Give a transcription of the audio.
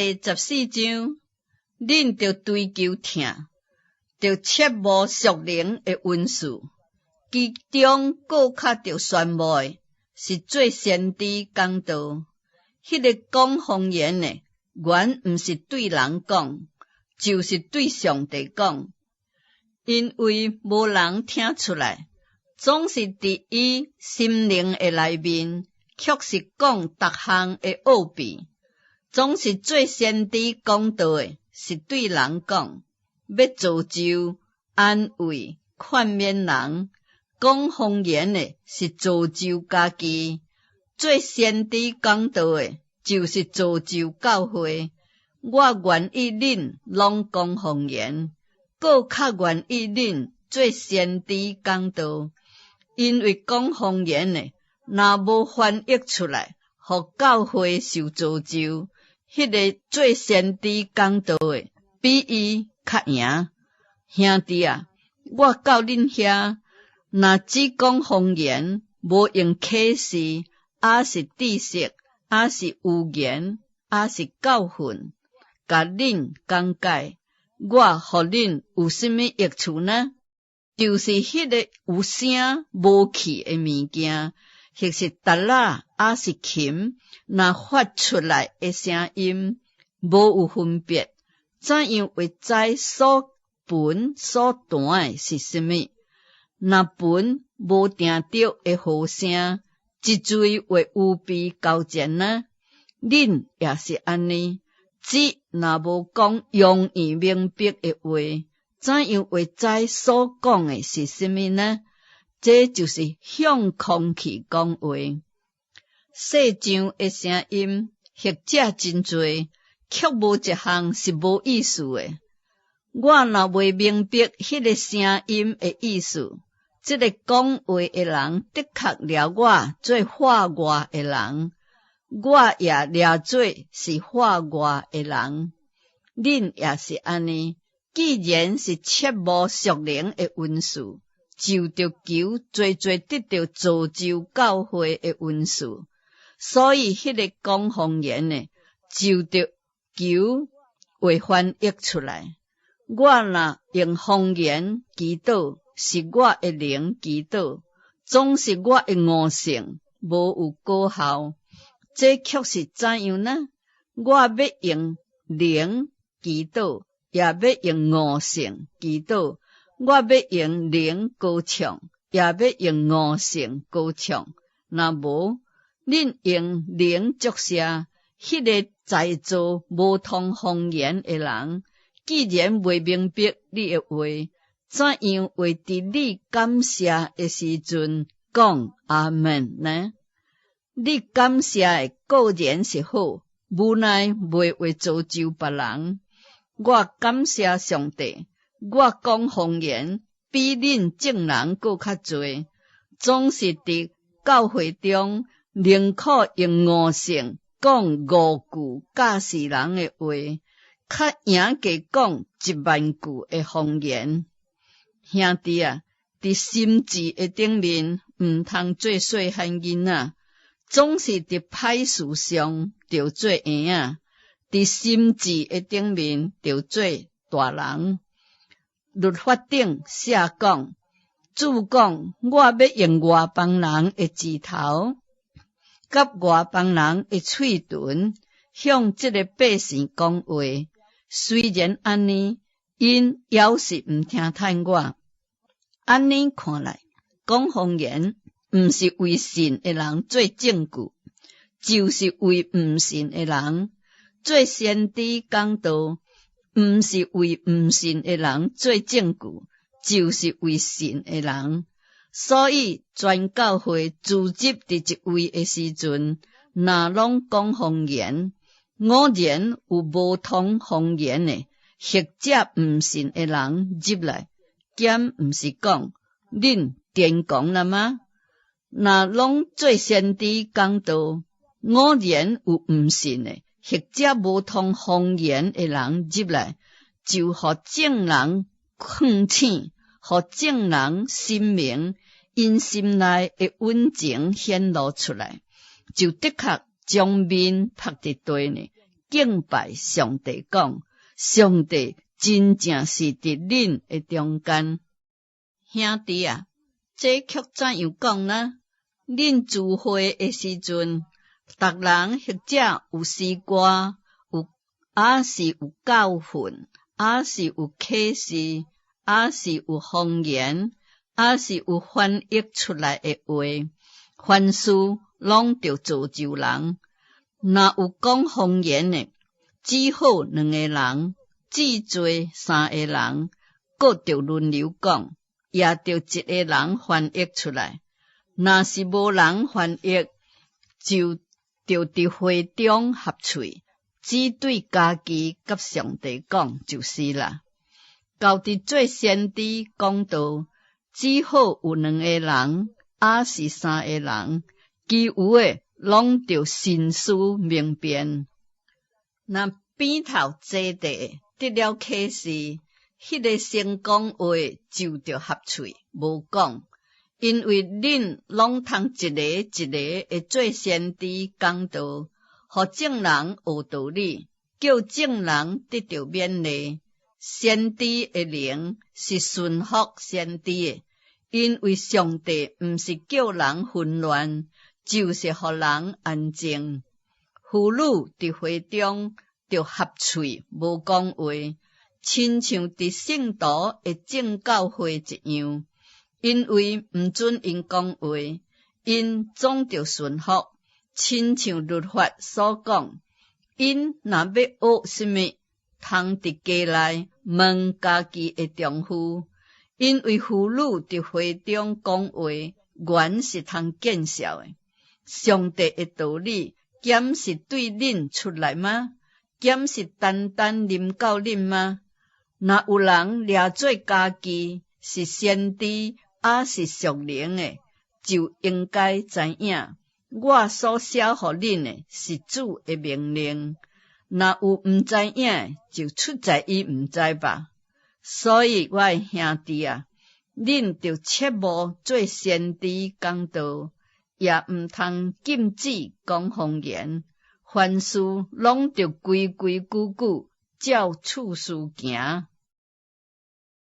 第14章，恁著追求疼，著切慕屬靈的恩賜，其中閣較著羨慕的是做先知講道。彼个講方言的，原毋是對人講，就是對上帝講，因為無人聽出來，總是佇伊心靈的內面，卻是講逐項的奧秘。總是做先知講道的，是對人講，欲造就、安慰、勸勉人；講方言的，是造就家己；做先知講道的，就是造就教會。我願意恁攏講方言，閣較願意恁做先知講道，因為講方言的，若無翻譯出來，予教會受造就，彼个做先知講道的，比伊較贏。兄弟啊，我到恁遐，若只講方言，無用啟示，抑是知識，抑是預言，抑是教訓，共恁講解，我予恁有啥物益處呢？就是彼个有聲無氣的物件，或是笛仔，抑是琴，若發出來的聲音，無有分別，怎樣會知所彈所彈的是啥物？若盤無定著的和聲，一錘會預備交戰呢？恁也是按呢，只若無講容易明白的話，怎樣會知所講的是啥物呢？這就是向空氣講話。世上的聲音，或者真濟，卻無一項是無意思的。我若袂明白彼个聲音的意思，這个講話的人的確掠我做化外的人，我也掠做是化外的人。恁也是按呢，既然是切慕屬靈的恩賜，就著求濟濟得著造就教會的恩賜。所以，彼个講方言的，就著求會翻譯出來。我若用方言祈禱，是我的靈祈禱，總是我的悟性無有果效。這卻是怎樣呢？我欲用靈祈禱，也欲用悟性祈禱；我欲用靈歌唱，也欲用悟性歌唱。若無，恁用靈祝謝，彼个在座無通方言的人，既然袂明白你的話，怎樣會佇你感謝的時陣講阿們呢？你感謝的固然是好，無奈袂會造就別人。我感謝上帝，我講方言比恁眾人閣較濟，總是佇教會中寧可用悟性講五句教示人的話，較贏過講1萬句的方言。兄弟啊，佇心智的頂面，毋通做細漢囡仔，總是佇歹事上著做嬰仔，佇心智的頂面著做大人。律法頂寫講，主講，我欲用外邦人的舌頭，佮外邦人的喙唇，向這个百姓講話。雖然按呢，𪜶猶是毋聽採我。按呢看來，講方言毋是為信的人做證據，就是為毋信的人。做先知講道，毋是為毋信的人做證據，就是為信的人。所以全教會聚集佇一位的時陣，若攏講方言，偶然有無通方言的，或者毋信的人入來，敢毋是講恁癲狂了嗎？若攏做先知講道，偶然有毋信的，或者無通方言的人入來，就予眾人勸醒，予眾人申明，𪜶心內的隱情顯露出來，就的確將面曝佇地呢，敬拜上帝，講上帝真正是佇恁的中間。兄弟啊，這卻怎樣講呢？恁聚會的時陣，逐人或者有詩歌，有抑是有教訓，抑是有啟示，抑是有方言，抑是有翻譯出來的話，凡事攏著造就人。若有講方言的，至好兩個人，至濟三個人，閣著輪流講，也著一個人翻譯出來。若是無人翻譯，就著佇會中合喙，只對家己佮上帝講就是啦。到佇做先知講道，至好有兩個人，抑是三個人，其餘的攏著慎思明辨。若邊頭坐著得了啟示，彼個先講話就著合喙，無講，因為恁攏通一个一个會做先知講道，予眾人學道理，叫眾人得著勉勵。先知的靈是順服先知的，因為上帝毋是叫人紛亂，就是予人安靜。婦女佇會中著合喙，無講話，親像佇聖徒的眾教會一樣，因為毋准𪜶講話，𪜶總著順服，親像律法所講，𪜶若欲學啥物，通佇家內問家己的丈夫，因為婦女佇會中講話，原是通見笑的。上帝的道理，敢是對恁出來嗎？敢是單單臨到恁嗎？若有人掠做家己是先知，抑是屬靈的，就應該知影，我所寫予恁的是主的命令。若有毋知影，就出在伊毋知吧。所以，我的兄弟啊，恁著切莫做先知講道，也毋通禁止講方言。凡事攏著規規矩矩，照次序行。